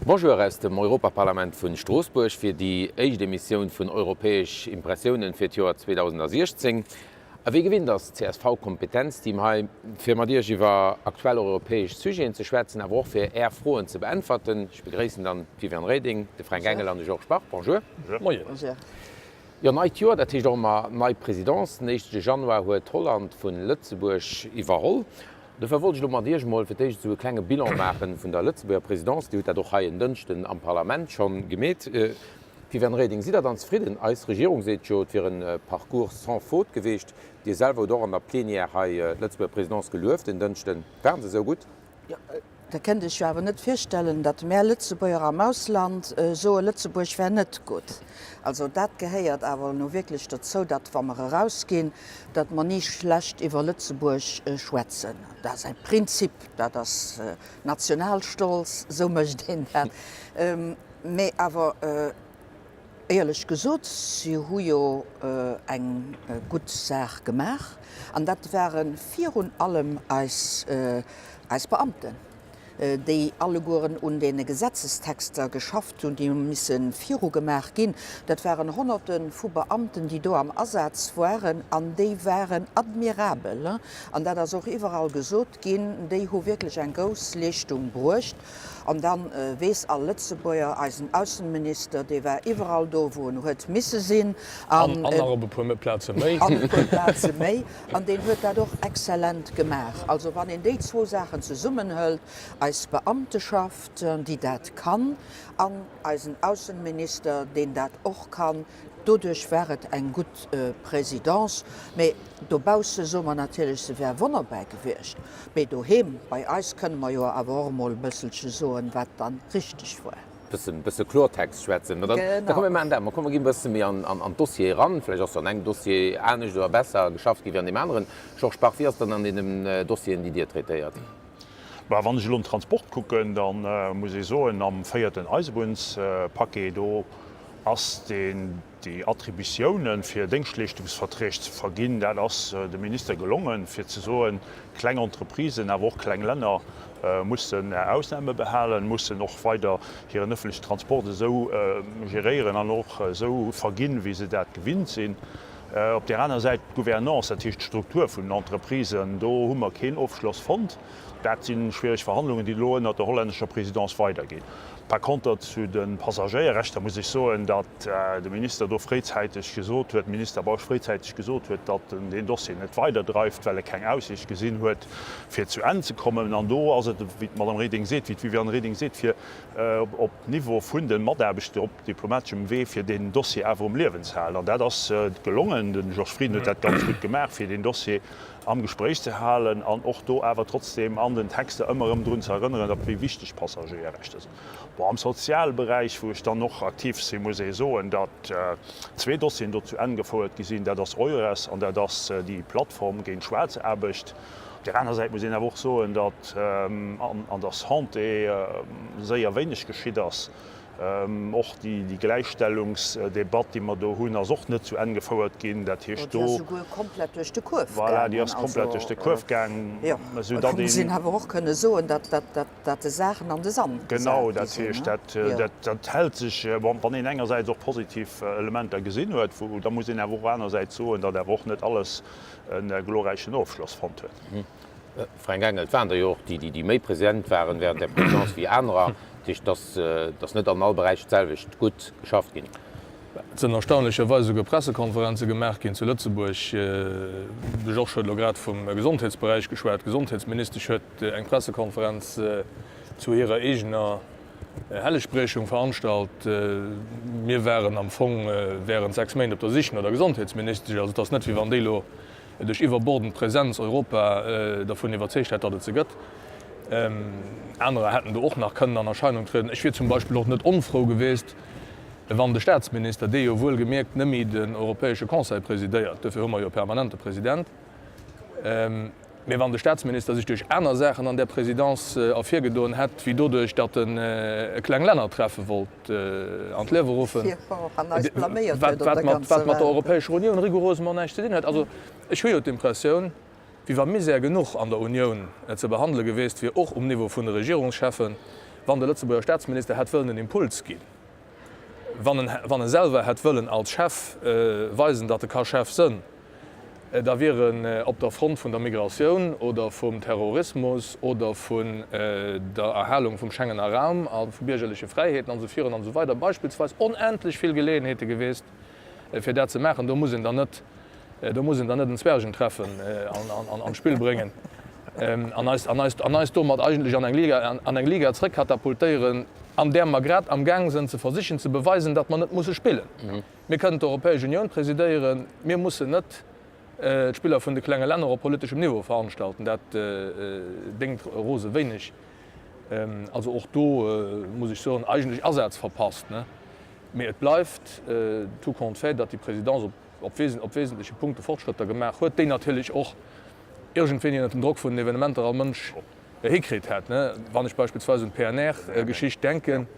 Bonjour aus dem Europaparlament vun Stroossbuerg fir déi éischt Emissioun vun Europäesch Impressiounen fir d'Joer 2016. A wéi gewinnt ass d'CSV-Kompetenzteam hei, fir mat Iech iwwer aktuell europäesch Sujeten ze schwätzen, awer och fir Är Froen ze beäntwerten. Ech begréissen dann d'Viviane Reding, de Fränk Engel an de Georges Bach. Bonjour. Moien. Jo, neit Joer, dat heescht och ëmmer nei Présidence. Den éischte Januar huet Holland vun Lëtzebuerg iwwerholl. Dofir wollt ech elo mat Iech emol fir d'éischt esou e klenge Bilan maache vun der Lëtzebuerger Présidence. Dir hutt dat och hei en Dënschden am Parlament schonn gemeet. Viviane Reding, sidd Der dann zefridden? Eis Regierung seet jo, et wier e Parcours sans faute geweecht. Dir selwer hutt och an der Plenière hei d'Lëtzebuerger Présidence gelueft en Dënschden. Waren se esou gutt? Da kënnt Iech jo awer net virstellen, datt mär Lëtzebuerger am Ausland soe Lëtzebuerg wär net gutt. Also dat gehéiert awer nu wierklech dozou, datt wa mer erausginn, datt mer ni schlecht iwwer Lëtzebuerg schwätzen. Dat ass e Prinzip, dat ass Nationalstolz, esou mécht een dat. Mee awer éierlech gesot, si hu jo eng gutt Saach gemaach an dat ware virun allem eis Eis Beamten, déi allegueren un deene Gesetzestexter geschafft hunn, déi hu misse virugemaach ginn, dat waren Honnerte vu Beamten, déi do am Asaz waren, an déi waren admirabel, an dat ass och iwwerall gesot ginn, déi hu wierklech eng grouss Leeschtung bruecht. An da weess all Lëtzebuerger, eisen Aussenminister, dee war iwwerall do, wou en huet misse sinn. An nach op e puer Plaze méi. An e puer Plaze méi. An deen huet dat och exzellent gemaach. Also wann een déi zwou Saachen zesummenhëlt, eis Beamteschaft, déi dat kann, an eisen Aussenminister, deen dat och kann, doduerch war et eng gutt Présidence. Mee dobausse soe mer natierlech, se wär wonnerbär gewiescht. Mee doheem bei eis kënne mer jo awer och emol e bësselche soen, wat dann richteg war. Bëssen, bësse Klortext schwätzen. Mä dann, da komm mir maachen dat. Mer kommen, ginn e bësse méi an, an, an d'Dossiere eran. Vläicht ass jo an engem Dossier anescht oder besser geschafft gi wéi an deem aneren. Georges Bach, wéi ass et dann an deenen Dossieren, déi Dir traitéiert? Bah, wann ech elo den Transport kucken, da muss ee soen, am véierten Eisebunnspaquet, do ass deen, Déi Attributiounen, fir Déngschtleeschtungsverträg ze verginn, dat ass dem Minister gelongen, fir ze soen, kleng Entreprisen, awer och kleng Länner mussen Ausname behalen, mussen och weider hiren öffentlichen Transport esou geréieren an och esou verginn, wéi se dat gewinnt sinn. Op där aner Säit d'Gouvernance, dat heescht d'Struktur vun den Entreprisen, do hu mer keen Ofschloss fonnt. Dat si schwierig Verhandlungen, déi elo ënnert der hollännescher Présidence weiderginn. Par conter zu de Passagéierrechter muss ech soen, datt de Minister do fréizäiteg gesot huet, Minister Bausch fréizäiteg gesot huet, datt en deen Dossier net weiderdreift, well e keng Aussiicht gesinn huet, fir zu Enn ze kommen. An do ass et, wéi d'Madame Reding seet, wéi d'Viviane Reding seet, fir op Niveau vun de Mataarbechter op diplomateschem Wee, fir deen Dossier awer um Liewen ze halen. An dat ass gelongen. De Georges Frieden huet dat ganz gutt gemaach, fir deen Dossier am Gespréich ze halen an och do awer trotzdem an den Texter ëmmer erëm drun ze erënneren, datt wéi wichteg Passagéierrechter sinn. Bon, am Sozialberäich, wou ech dann och aktiv sinn, muss ee soen, datt zwee Dossieren do zu Enn gefouert gi sinn. Dat ass EURES an dat ass déi Plattform géint Schwaarzaarbecht. Op där aner Säit muss een awer och soen, datt an der Santé séier wéineg geschitt ass. Och déi Gläichstellungsdebatt, déi mer do hunn, ass och net zu Enn gefouert ginn. Dat heescht do. Déi ass souguer komplett duerch de Kuerf gaangen. Voilà, déi ass komplett duerch de Kuerf gaangen, esou datt een. Muss een awer och kënne soen, datt dat de Saachen an de Sand gesat gi sinn. Genau, dat heescht, dat hält sech, bon, wann een engersäits och positiv Elementer gesinn huet, wou, da muss een awer och anersäits soen, datt awer och net alles e glorräichen Ofschloss fonnt huet. Fränk Engel, Et waren der jo och déi, déi méi present waren während der Présidence wéi anerer. Dat heescht, et ass net an all Beräich d'selwecht gutt geschafft ginn. Et sinn erstaunlecherweis esouguer Pressekonferenze gemaach ginn zu Lëtzebuerg. De Georges huet elo grad vum Gesondheetsberäich geschwat. D'Gesondheetsministesch huet eng Pressekonferenz zu hirer eegener Hellegspriechung veranstalt. Mir waren am Fong während 6 Méint op der Sich no der Gesondheetsministesch. Also et ass net, wéi wann déi elo duerch iwwerbordend Präsenz Europa dervun iwwerzeegt hätt, datt et se gëtt. Anerer hätten do och nach kënnen an Erscheinung trieden. Ech wier zum Beispill och net onfrou geweest, wann de Staatsminister, dee jo wuelgemierkt nëmme den Europäesche Conseil presidéiert, duerfir hu mer jo e permanente President, mee wann de Staatsminister sech duerch aner Saachen an där Présidence ervirgedoen hätt, wéi doduerch, datt en e Kleng-Länner-Treffe wollt an d'Liewe ruffen, wat mat der Europäescher Unioun rigoureusement näischt ze dinn huet. Also ech hu jo d'Impressioun, wéi wa Misär genuch an der Unioun ze behandele geweest wier, och um Niveau vun de Regierungscheffen. Wann de Lëtzebuerger Staatsminister hätt wëllen en Impuls ginn, wann en, wann e selwer hätt wëllen als Chef weisen, datt e ka Chef sënn, da wier en op der Front vun der Migratioun oder vum Terrorismus oder vun der Erhalung vum Schengener Raum a vu biergerleche Fräiheeten an esou virun an esou weider beispillsweis onendlech vill Geleeënheete geweest, fir dat ze maachen. Do muss een dann net, do muss een dann net en Zwergentreffen an d'Spill bréngen an eis, an eis, an eis domat eigentlech an eng Liga, an eng Liga zrëckkatapultéieren, an där mer grad amgaang sinn ze versichen ze beweisen, datt mer net musse spillen. Mir kënnen d'Europäesch Unioun presidéieren, mir mussen net d'Spiller vun de klenge Länner op politeschem Niveau veranstalten. Dat déngt rose wéineg. Also och do muss ech soen, eigentlech Asaz verpasst. Mee et bleift tout compte fait, datt déi Présidence op wesentleche Punkte Fortschrëtter gemaach huet, déi natierlech och iergendwéini ënnert dem Drock vun den Evenementer all Mënsch hikritt hätt. Wann ech beispillsweis un d'PNR-Geschicht denken,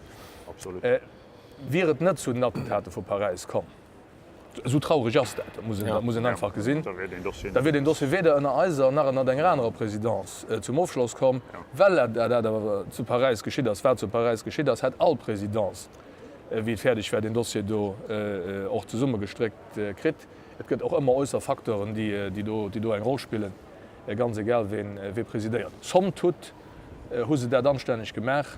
wier et net zu den Attentate vu Paräis komm. Esou traureg ass dat, dat muss een einfach gesinn. Da wier deen Dossier weder ënner eiser nach ënner enger anerer Présidence zum Ofschloss komm. Well dat awer zu Paräis geschitt ass, wat zu Paräis geschitt ass, hätt all Présidence, wéi et fäerdeg war, deen Dossier do och zesummegestréckt kritt. Et gëtt och ëmmer äusser Facteuren, déi do eng Roll spillen, ganz egal wee presidéiert. Somme toute hu se dat anstänneg gemaach.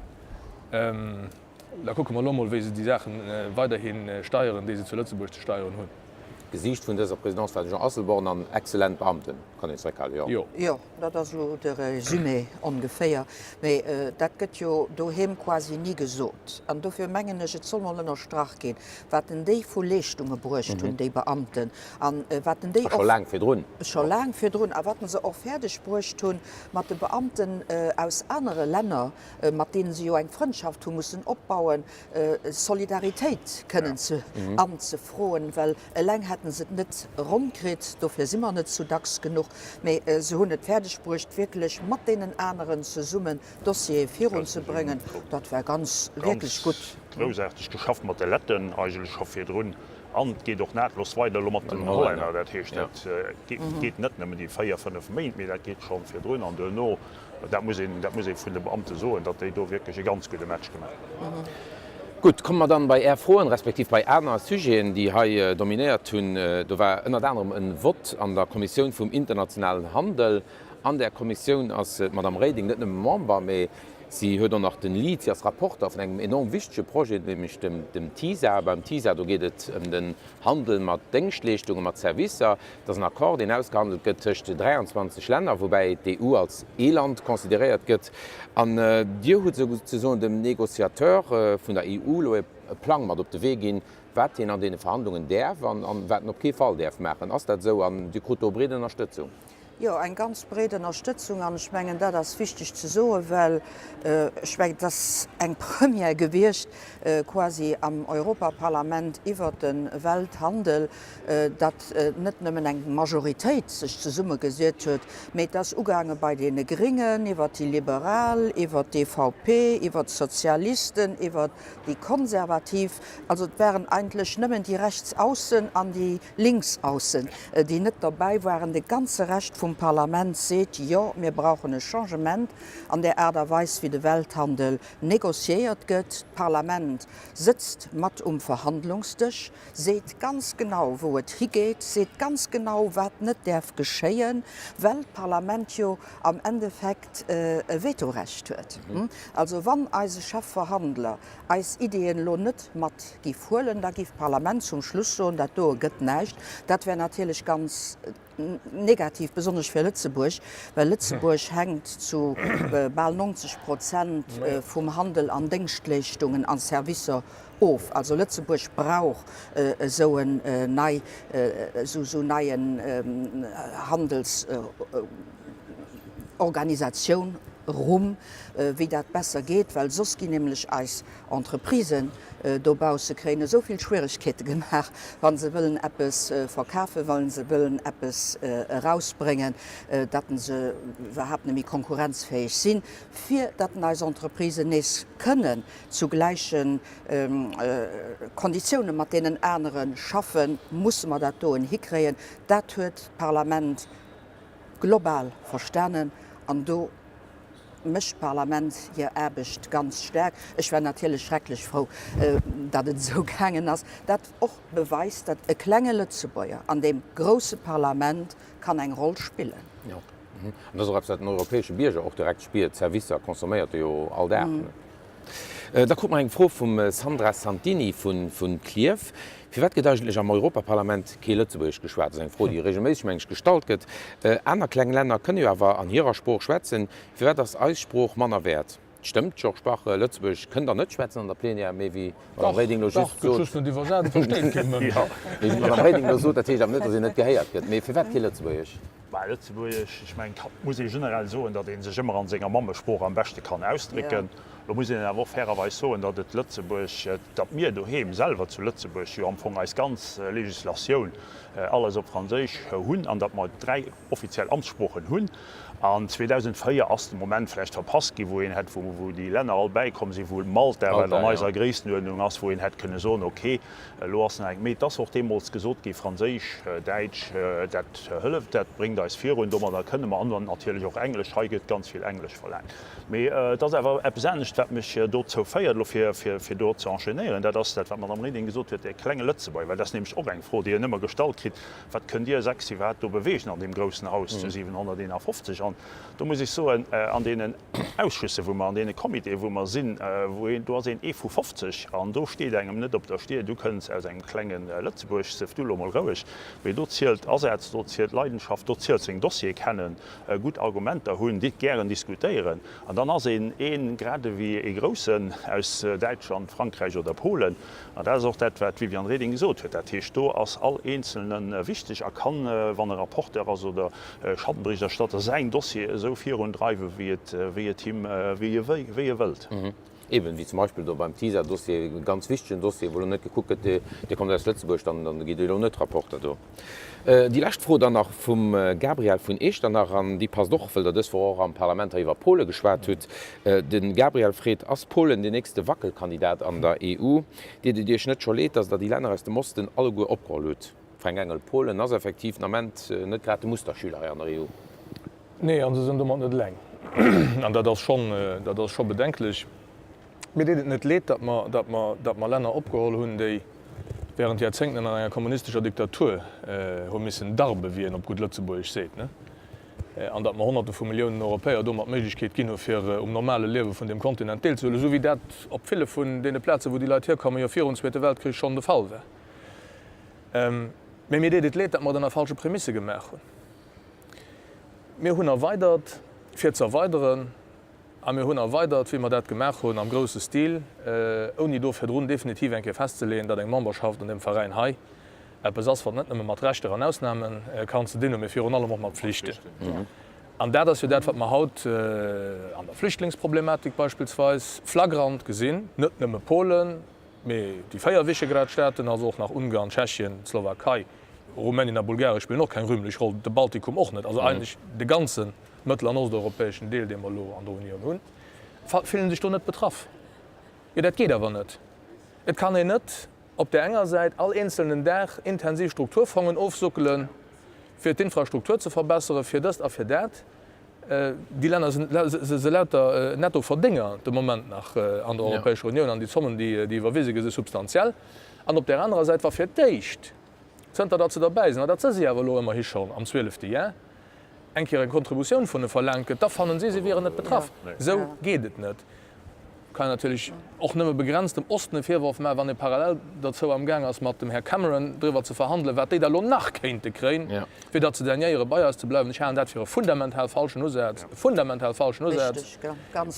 Da kucke mer elo mol, wéi se déi Saache weiderhi steieren, déi se zu Lëtzebuerg ze steieren hunn. D'Gesiicht vun dëser Présidence war de Jean Asselborn an exzellent Beamten, kann een zeréckhalen, jo. Jo. Jo, dat ass elo de Résumé ongeféier. Mee dat gëtt jo doheem quasi ni gesot. An dofir mengen ech, et soll mol ënnerstrach ginn, wat en déi vu Leeschtunge bruecht hunn, déi Beamten, a wat en déi och. A scho laang virdrun. Scho laang virdrun. A wat en se och fäerdeg bruecht hunn, mat de Beamten aus anere Länner, mat deene se jo eng Frëndschaft hu mussen opbauen, Solidaritéit kënnen ze anzefroen, well eleng hätte se et net ronn kritt. Dofir si mer net sou dacks genuch. Mee se hunn et fäerdeg bruecht, wierklech mat deenen aneren zesummen Dossiere virunzebréngen. Dat war ganz, wierklech gutt. Ganz groussaarteg geschafft mat de Letten eigentlech scho virdrun. An et geet och nahtlos weider elo mat den Hollänner. Dat heescht, dat geet net nëmmen déi véier, fënnef Méint, mee dat geet scho virdrun an duerno. Dat muss een, dat muss ee vun de Beamte soen, datt déi do wierklech e ganz gudde Match gemaach hunn. Gutt, komme mer dann bei Är Froen, respektiv bei aner Sujeten, déi hei dominéiert hunn. Do war ënnert anerem e Vott an der Kommissioun vum internationalen Handel. An där Kommissioun ass d'Madame Reding net nëmme Member, mee si huet och nach den Lead, si ass Rapporter vun engem enorm wichtege Projet, nämlech dem TISA. Beim TISA, do geet et ëm den Handel mat Déngschtleeschtungen, mat Servicer. Et ass en Accord, deen ausgehandelt gëtt tëscht 23 Länner, woubäi d'EU als ee Land consideréiert gëtt. An Dir hutt souzesoen dem Négociateur vun der EU elo e Plang mat op de Wee ginn, wat hien an deene Verhandlungen däerf an wat en op kee Fall däerf maachen. Ass dat esou? An Dir krut do breet Ënnerstëtzung? Jo, eng ganz breet Ënnerstëtzung. An ech mengen, dat ass wichteg ze soen, well ech mengen, et ass eng Première gewiescht quasi am Europaparlament iwwert de Welthandel, datt net nëmmen eng Majoritéit sech zesummegesiet huet, mee et ass ugaange bei deene Gringen, iwwert déi Liberal, iwwert d'EVP, iwwert d'Sozialisten, iwwert déi Konservativ. Also et waren eigentlech nëmmen déi Rechtsaussen an déi Linksaussen, déi net derbäi waren. De ganze Rescht vum Parlament seet, Jo, mir brauchen e Changement an där Aart a Weis, wéi de Welthandel négociéiert gëtt. D'Parlament sëtzt mat um Verhandlungsdësch, seet ganz genau, wou et higeet, seet ganz genau, wat net däerf geschéien, well d'Parlament jo am Endeffekt e Vetorecht huet. Also wann eise Chefverhandler eis Ideeën elo net mat giff huelen, da giff d'Parlament zum Schluss soen, dat doe gëtt näischt. Dat wär natierlech ganz negativ, besonnesch fir Lëtzebuerg, well Lëtzebuerg hänkt zu bal 90 Prozent vum Handel an Déngschtleeschtungen a Servicer of. Also Lëtzebuerg brauch esou en nei, esou neien Handels. Organisatioun Rumm, wéi dat besser geet, well soss ginn nämlech eis Entreprisen dobausse kréien esou vill Schwieregkeete gemaach, wa se wëllen eppes verkafen, wa se wëllen eppes erausbréngen, datt se iwwerhaapt net méi konkurrenzfäeg sinn, fir datt eis Entreprisen nees kënnen zu gläiche Konditioune mat deenen anere schaffen, musse mer dat doen hikréien. Dat huet d'Parlament global verstanen an do. mécht d'Parlament hir Aarbecht ganz staark. Ech war natierlech schrecklech frou, datt et esou gaangen ass. Dat och beweist, datt e klenge Lëtzebuerger an deem grousse Parlament kann eng Roll spillen. Jo, an dat ass och eppes, wat den europäesche Bierger och direkt spiert. Servicer consomméiert e jo all Dag. Da krute mer eng Fro vum Sandra Santini vu Klierf, Firwat gëtt eigentlech am Europaparlament kee Lëtzebuergesch geschwat? Dat ass eng Fro, déi regelméisseg, meng ech, gestallt gëtt. Aner kleng Länner kënne jo awer an hirer Sprooch schwätzen. Firwat ass eis Sprooch manner wäert? Et stëmmt, Georges Bach, Lëtzebuergesch kënnt Der net schwätzen an der Plenière, mee wéi d'Madame Reding elo just sot, mee wéi d'Madame Reding elo sot, dat heescht awer net, datt een net gehéiert gëtt. Mee firwat kee Lëtzebuergesch? Bah, Lëtzebuergesch, ech mengen, et muss ee generell soen, datt ee sech ëmmer an senger Mammesprooch am beschte kann ausdrécken. Lo muss een awer och fairerweis soen, datt et Lëtzebuerg, datt mir doheem selwer zu Lëtzebuerg jo am Fong eis ganz Législatioun alles op Franséisch hunn an datt mer 3 offiziell Amtssproochen hunn. An 2004 ass de Moment vläicht verpasst ginn, wou een hätt, wou déi Länner all bäikomm sinn, wou Malta, wat an eiser Gréisstenuerdnung ass, wou een hätt kënne soen, okay, elo ass nach eng. Mee et ass och deemools gesot gi, Franséisch, Däitsch, dat hëlleft, dat bréngt eis virun, domadder kënne mer, an natierlech och Englesch, hei gëtt ganz vill Englesch verlaangt. Mee et ass awer eppes anescht, wat mech dozou féiert, elo fir do ze enchaînéieren, dat ass dat, wat d'Madame Reding gesot huet, dee klenge Lëtzebuerger, well dat ass nämlech och eng Fro, déi een ëmmer gestallt kritt, Wat kënnt Dir 6 iwwerhaapt do beweegen an deem groussen Haus zu 751? An do muss ech soen, an deenen Ausschüsse, wou mer, an deene Comitéen, wou mer sinn, wou een, do ass een ee vu 50 an do steet engem net op der Stier, du kënns aus engem klenge Lëtzebuerg, sëff du elo mol roueg. Mee do zielt Asaz, do zielt Leidenschaft, do zielt seng Dossiere kennen, gutt Argumenter hunn, déi gären diskutéieren, an dann ass een een grad ewéi ee Groussen aus Däitschland, Frankräich oder Polen. An dat ass och dat, wat d'Viviane Reding gesot huet. Dat heescht, do ass all Eenzelne wichteg a kann, wann e Rapporteur ass oder Schattenberichterstatter, säin Dossier esou virundreiwen, wéi et, wéi et him, wéi e, wéi e wëllt. Eben, wéi zum Beispill do beim TISA-Dossier, e ganz wichtegen Dossier, wou elo net gekuckt gëtt, Dir kommt aus Lëtzebuerg, dann, dann gitt Dir elo net Rapporter do. Déi lescht Fro dann nach vum Gabriel vun Echternach, an déi passt och, wëll Der dës Woch och am Parlament hei iwwer Pole geschwat hutt. De Gabriel freet, Ass Polen deen nächste Wackelkandidat an der EU? Deet et Iech net scho leed, datt Der déi Länner aus dem Osten alleguer opgeholl hutt? Fränk Engel, Polen ass effektiv den Ament net grad de Musterschüler hei an der EU. Nee, a se sinn domat net eleng. An dat ass schonn, dat ass scho bedenklech. Mir deet et net leed, datt mer, datt mer, datt mer Länner opgeholl hunn, déi während Jahrzehnten an enger kommunistescher Diktatur hu missen darben, wéi een op gutt Lëtzebuergesch seet, ne? An datt mer Honnerte vu Milliounen Europäer domat d'Méiglechkeet ginn hu fir um normale Liewe vun deem Kontinent deelzehuelen, esou wéi dat op ville vun deene Plazen, wou déi Leit hierkommen, jo virum Zweete Weltkrich schonn de Fall war. Mee mir deet et leed, datt mer et ënner falsche Prämisse gemaach hunn. Mir hunn erweidert, fir ze erweideren. A mir hunn erweidert, wéi mer dat gemaach hunn, am grousse Stil, ouni do virdrun definitiv eng Kéier festzeleeën, datt eng Memberschaft an deem Veräin hei eppes ass, wat net nëmme mat Rechter an Ausnahme kann ze dinn hunn, mee virun allem och mat Pflichten. An dat ass jo dat, wat mer haut an der Flüchtlingsproblematik beispillsweis flagrant gesinn, net nëmme Polen, mee déi 4 Visegrad-Staaten, also och nach Ungarn, Tschechien, d'Slowakei, Rumänien a Bulgarien spillen och keng rühmlech Roll, de Baltikum och net, also eigentlech de ganzen Mëttel an osteuropäeschen Deel, dee mer elo an der Unioun hunn, fillen sech do net betraff. Jo, dat geet awer net. Et kann een net op där enger Säit all eenzelnen Dag intensiv Strukturfongen ofsuckelen, fir d'Infrastruktur ze verbesseren, fir dëst a fir dat. Déi Länner si lauter Nettoverdénger de Moment nach an der Europäescher Unioun an déi Zommen, déi iwwerwise gi si substantiell. An op där anerer Säit, wa fir d'éischt, zënter datt se derbäi sinn, an dat si si awer elo ëmmerhi schonn am zwielefte Jar, eng Kéier eng Kontributioun vun e verlaangt gëtt, da fannen si, si wieren net betraff. Esou geet et net. Kann een natierlech och nëmme begrenzt dem Osten e Virworf maachen, wann ee parallel derzou amgaang ass, mat dem Här Cameron driwwer ze verhandelen, wat déi da lo nach kéinte kréien, fir datt se daignéiere bei eis ze bleiwen. Ech halen dat fir e fundamental falschen Usaz, e fundamental falschen Usaz.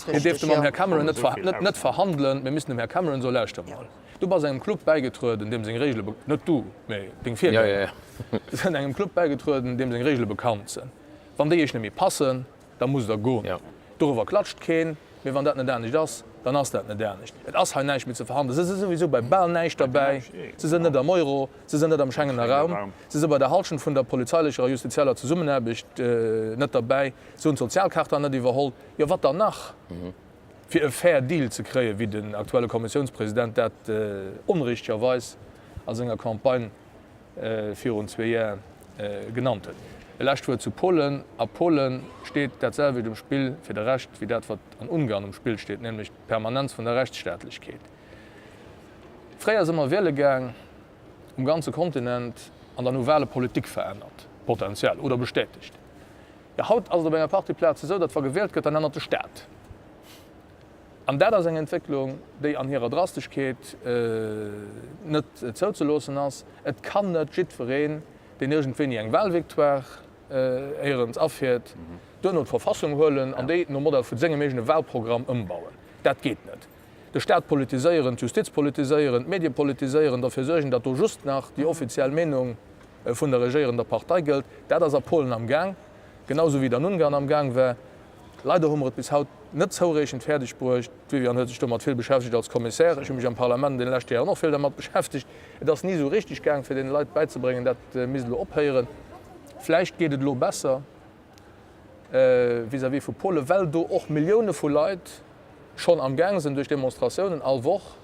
Mir dierfte mam Här Cameron net, net verhandelen, mir missten dem Här Cameron soen, Lauschter mol, du bass engem Club bäigetrueden, deem seng Regele, net du, mee deng Virgänger, sinn engem Club bäigetrueden, deem seng Regele bekannt sinn. Wann déi iech net méi passen, da musst der goen. Doriwwer klatscht keen, mee wann dat net anescht ass, dann ass dat net anescht. Et ass hei näischt méi ze verhandelen. Se si souwisou bei bal näischt derbäi. Se sinn net am Euro, se sinn net am Schengener Raum, se si bei der Halschent vun der polizeilecher a justizieller Zesummenaarbecht net derbäi, se hunn d'Sozialcharta net iwwerholl. Jo, wat dann nach? Fir e fair Deal ze kréien, wéi den aktuelle Kommissiounspresident dat onrichtegerweis a senger Campagne virun zwee Jar genannt huet. E lescht Wuert zu Polen. A Polen steet dat selwecht um Spill fir de Rescht wéi dat, wat an Ungarn um Spill steet, nämlech d'Permanenz vun der Rechtsstaatlechkeet. Fréier si mer wiele gaang um ganze Kontinent an dann hu Wahle Politik verännert, potenziell, oder bestätegt. Jo, haut ass et op enger Partie Plaze esou, datt wa gewielt gëtt, dann ännert de Staat. An dat ass eng Entwécklung, déi an hirer Drasteschkeet net zouzeloossen ass. Et kann net jiddwereen, deen iergendwéini eng Wahlvictoire éierens afiert, duerno d'Verfassung huelen an déi nom Modell vu sengem eegene Wahlprogramm ëmbauen. Dat geet net. De Staat politiséieren, d'Justiz politiséieren, d'Medie politiséieren, derfir suergen, datt do just nach déi offiziell Meenung vun der regéierender Partei gëllt, dat ass a Polen am Gaang, genau esou wéi et an Ungarn am Gaang war. Leider hu mer et bis haut net zoureechend fäerdeg bruecht. D'Viviane huet sech domat vill beschäftegt als Commissaire. Ech hu mech am Parlament an deene leschte Jaren och vill dermat beschäftegt. Et ass ni esou richtig gaang, fir deene Leit bäizebréngen, dat misst elo ophéieren. Vläicht geet et elo besser vis-à-vis vu Polen, well do och Millioune vu Leit schonn am Gaang sinn, duerch Demonstratiounen all Woch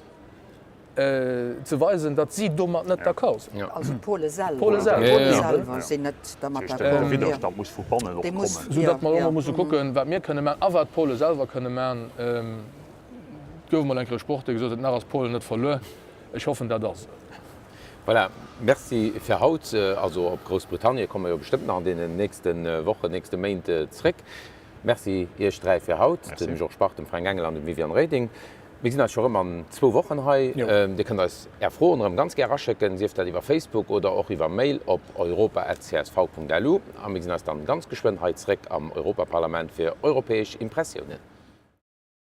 ze weisen, datt si domat net d'accord sinn. Also d'Pole selwer. D'Pole selwer sinn net dermat d'accord. De Widderstand muss vu bannen och kommen. Soudatt mer elo musse kucken, wat mir kënne maachen a wat d'Pole selwer kënne maachen. Et gouf emol eng Kéier e Sproch, dee gesot huet, Nach ass Polen net verluer. Ech hoffen, dat ass esou. Voilà, Merci fir haut. Also op Groussbritannien komme mer jo bestëmmt nach an deenen nächste Wochen, nächste Méint zréck. Merci Iech 3 fir haut, dem Georges Bach, dem Fränk Engel an dem Viviane Reding. Mir gesinn eis scho rëm an zwou Wochen hei. Dir kënnt eis Är Froen erëm ganz gär eraschécken, sief dat iwwer Facebook oder och iwwer Mail op europa@csv.lu. A mir gesinn eis dann ganz geschwënn hei zréck am Europaparlament fir europäesch Impressiounen.